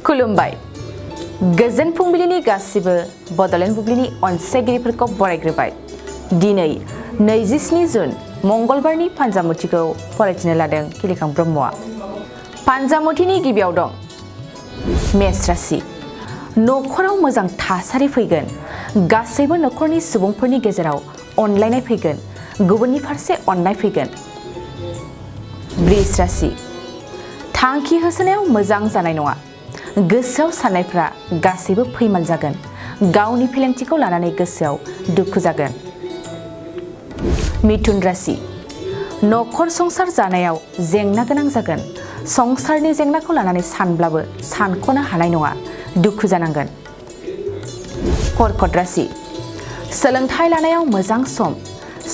खुलुमबाय गोजोन फुंबिलिनि गासिबो बडलेण्ड बुब्लिनि अनसायगिरिफोरखौ बरायग्रोबाय दिनै 27 जुन मंगलबारनि फान्जामुथिखौ फरायथिनो लादों खिलिखां ब्रह्मआ फान्जामुथिनि गिबियाव दं मेष राशि नखराव मोजां थासारि फैगोन गासैबो नखरनि सुबुंफोरनि गेजेराव अनलायनाय फैगोन गुबुननि फारसे अननाय फैगोन वृष राशि थांखि होसोनायाव मोजां जानाय नङा गोसोआव साननायफ्रा गासैबो फैमाल जागोन गावनि फेलेंथिखौ लानानै गोसोआव दुखु जागोन मिथुन राशि नखर संसार जानायाव जेंना गोनां जागोन संसारनि जेंनाखौ लानानै सानब्लाबो सानख'नो हानाय नङा दुखु जानांगोन कर्कट राशि सोलोंथाइ लानायाव मोजां सम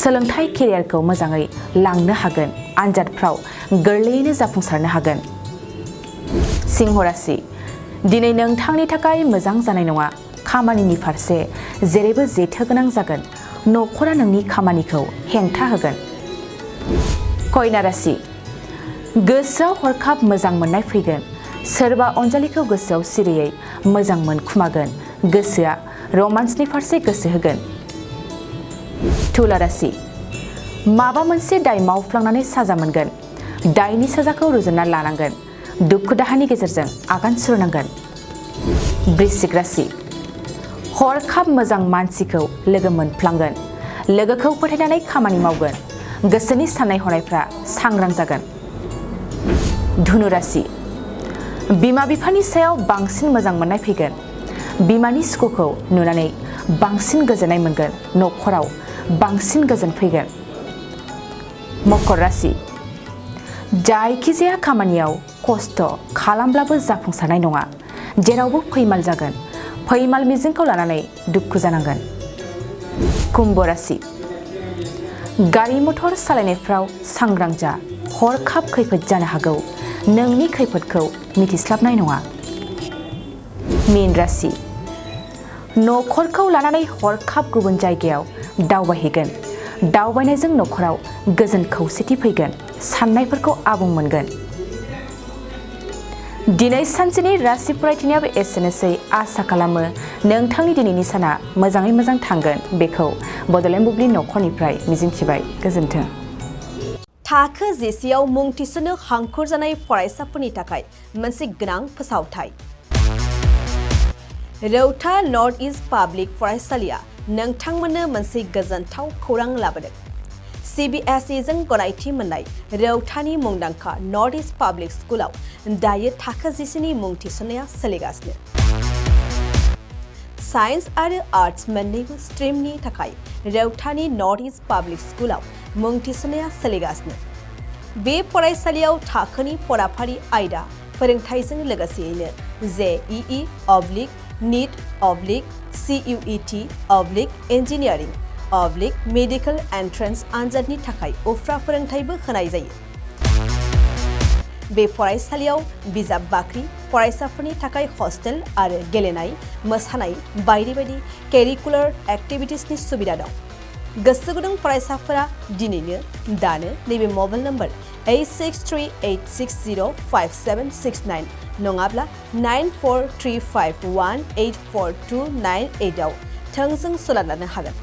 सोलोंथाइ केरियारखौ मोजाङै लांनो हागोन आनजादफ्राव गोरलैयैनो जाफुंसारनो हागोन सिंह राशि दिनै नोंथांनि थाखाय मोजां जानाय नङा खामानिनि फारसे जेरैबो जेथो गोनां जागोन नखरा नोंनि खामानिखौ हेंथा होगोन कन्या राशि गोसोआव हरखाब मोजां मोननाय फैगोन सोरबा अनजालिखौ गोसोआव सिरियै मोजां मोनखुमागोन गोसोआ रमान्सनि फारसे गोसो होगोन तुला राशि माबा मोनसे दाय मावफ्लांनानै साजा मोनगोन दायनि साजाखौ रुजुनना लानांगोन दुखु दाहानि गेजेरजों आगान सुरनांगोन वृश्चिक राशि हरखाब मोजां मानसिखौ लोगो मोनफ्लांगोन लोगोखौ फोथायनानै खामानि मावगोन गोसोनि साननाय हनायफ्रा सांग्रां जागोन धनु राशि बिमा बिफानि सायाव बांसिन मोजां मोननाय फैगोन बिमानि सुखुखौ नुनानै बांसिन गोजोननाय मोनगोन नखराव बांसिन गोजोन फैगोन मकर राशि जायखिजाया खामानियाव खस्थ खालामब्लाबो जाफुंसारनाय नङा जेरावबो फैमाल जागोन फैमाल मिजिंखौ लानानै दुखु जानांगोन कुम्भ राशि गारि मटर सालायनायफ्राव सांग्रां जा हरखाब खैफोद जानो हागौ नोंनि खैफोदखौ मिथिस्लाबनाय नङा मीन राशि नखरखौ लानानै हरखाब गुबुन जायगायाव दावबायहैगोन दावबायनायजों नखराव गोजोन खौसेथि फैगोन साननायफोरखौ आबुं मोनगोन दिनै सानसेनि राशि फरायथिनायाबो एसेनोसै आसा खालामो नोंथांनि दिनैनि साना मोजाङै मोजां थांगोन बेखौ बडलेण्ड बुब्लि नखरनिफ्राय मिजिंथिबाय गोजोन्थों थाखो जिसेआव मुं थिसननो हांखुर जानाय फरायसाफोरनि थाखाय मोनसे गोनां फोसावथाय रौता नर्थ इस्ट पाब्लिक फरायसालिया नोंथांमोननो मोनसे गोजोनथाव खौरां लाबोदों CBSE जों गनायथि मोननाय रौतानि मुंदांखा नर्थ इस्ट पाब्लिक स्कुलाव दायो थाखो जिसेनि मुं थिसननाया सोलिगासिनो साइन्स आरो आर्ट्स मोन्नैबो स्ट्रिमनि थाखाय रौतानि नर्थ इस्ट पाब्लिक स्कुलाव मुं थिसननाया सोलिगासिनो बे फरायसालियाव थाखोनि फराफारि आयदा फोरोंथायजों लोगोसेयैनो JEE NEET CUET engineering medical entrance आनजादनि थाखाय उफ्रा फोरोंथायबो होनाय जायो बे फरायसालियाव बिजाब बाख्रि फरायसाफोरनि थाखाय हस्टेल आरो गेलेनाय मोसानाय बायदि बायदि केरिकुलार एक्टिभिटिसनि सुबिदा दं गोसो गुदुं फरायसाफोरा दिनैनो दानो नैबे मबाइल नम्बर 8638605769 नङाब्ला 9435184298 आव थोंजों सोलाद लानो हागोन